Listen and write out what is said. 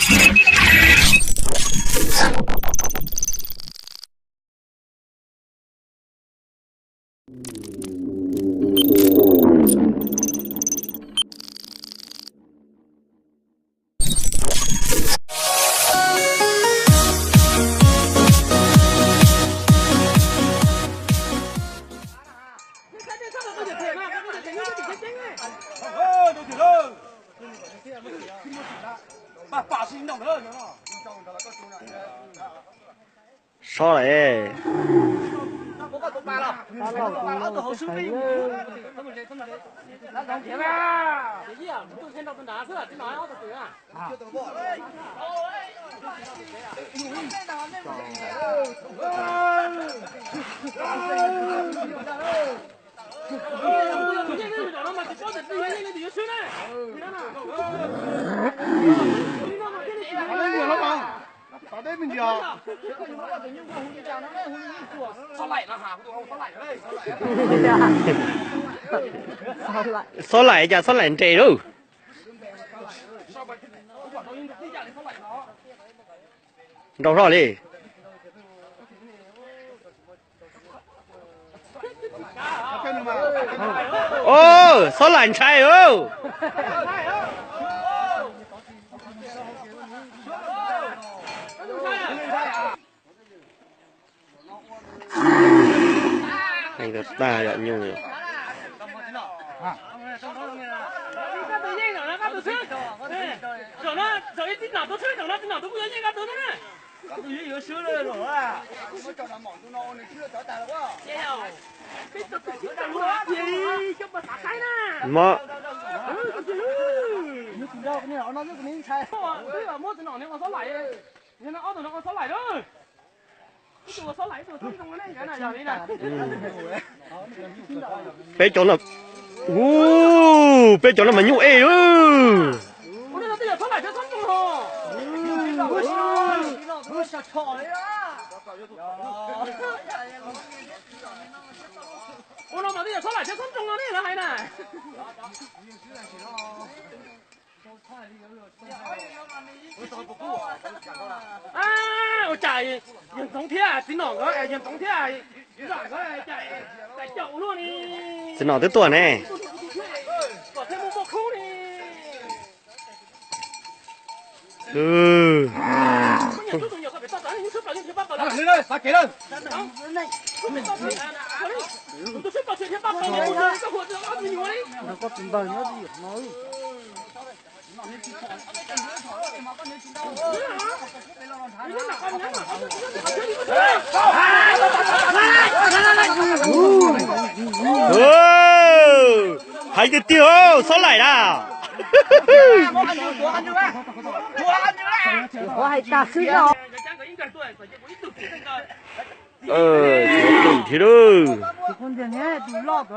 Sab lawm. Xob laim cas xob laim nres lauj. Nrau hlo li. Xob laim ntshai lauj. Tag yom nyuj. Mo. Peb cov no, u, peb cov no mas nyuj ej lauj. Ua cas yawg Ntxoov thiab txiv nom nkawd, yawg Ntxoov thiab txiv nom nkawd cas caum luaj li. Txiv nom twb tuaj ne. Kom thiaj muaj muaj khub li. Heev tiag tiag, xob laim na. Ua hais tas xwb os. Thiab lauj.